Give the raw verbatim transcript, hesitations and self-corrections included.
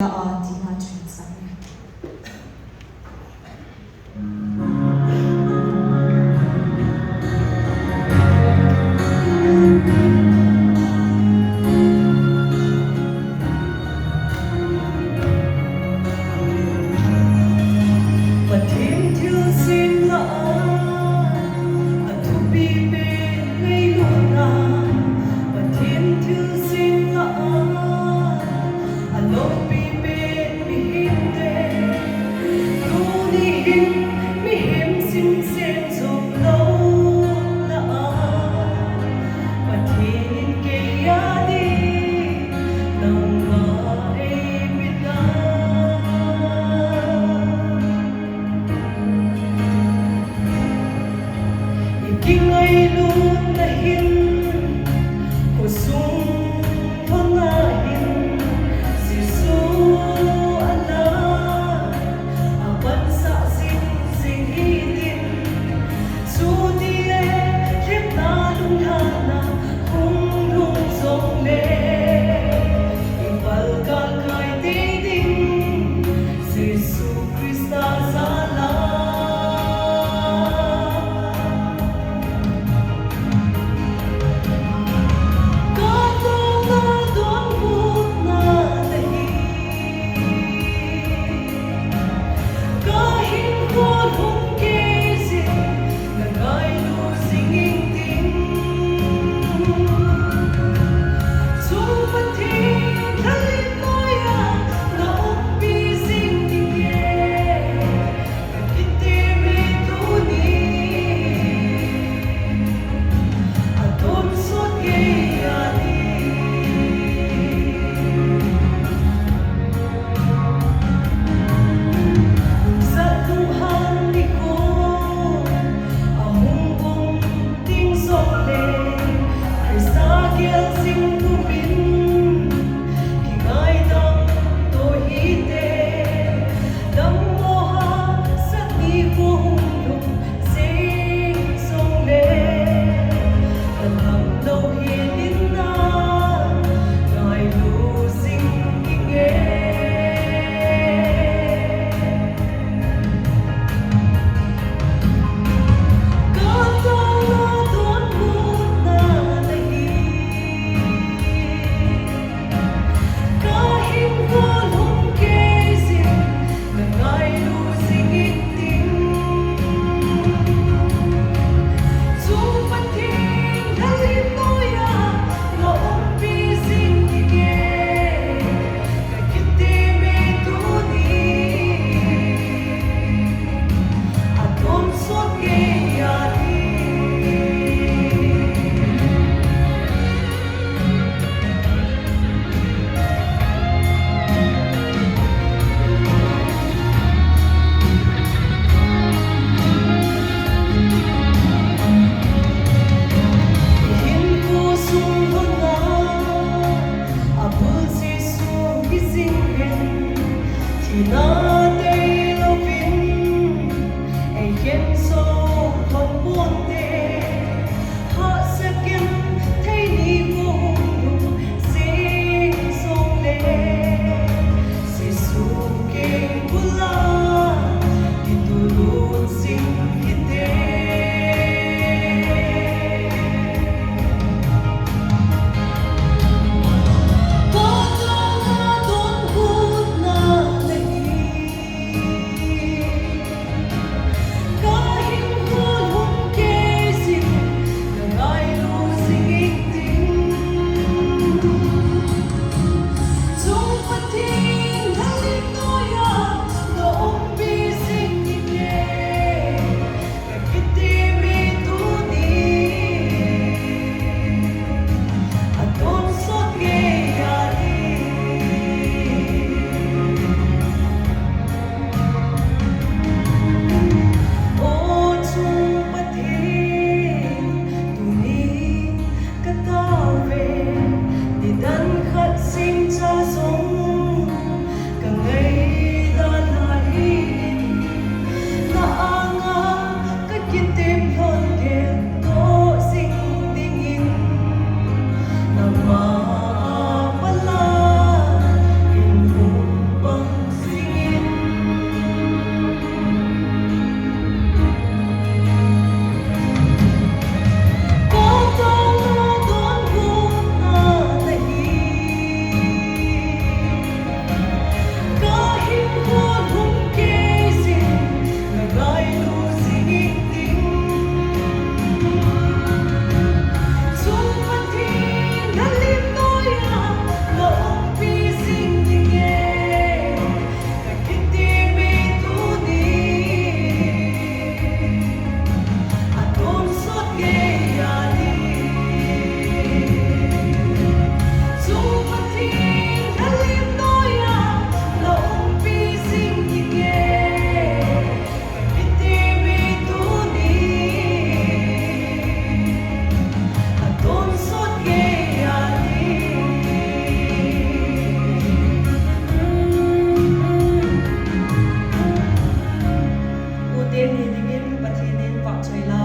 la a tina chun sang. Pathen thilsem lah a, athupi pen ngailut a, Pathen thilsem lah a, aloupi pen mihem te, tuni hin mihem simsen jong lou lah a, Pathen in kei a ding nangma eipeh a. I kingailutna hin, khosung lhonna hin, Jesu ana, apansah jing jing hitin, chutile lhepna lunglhahna hung lhung jongle, i palkal kai tei ding, Jesu Christa jal a. Ka taona donbutna ahi. Ka hinkho lhung kei jin, na ngailu jing inting. Chung Pathen lhalim noiya na umpi jing inge. Ka kiteme tuni, atonsot geiya ding. Jat lunghan nikho ahung um ding jongle, Christa gel jing pumin, kingaidam to hite. Dammo hahsat nikho hung lhung jing jongle, ka lhamlou helin na ngailu jing inge. Ka taona donbutna ahi. Ka hinkho lhung kei jin, na ngailu jing inting. Chung Pathen lhalim noiya na umpi jing inge. Ka kiteme tuni, atonsot geiya ding. Hinkho sung lhonna abul Jesu hi jing hen, thina deilouvin eikhenso lhon ponte. Hahsa genthei nikho hung lhung jing jongle, Jesu keng bula kitulut jing hite. Ka taona donbutna ahi. Dingin Pathen in vahchoi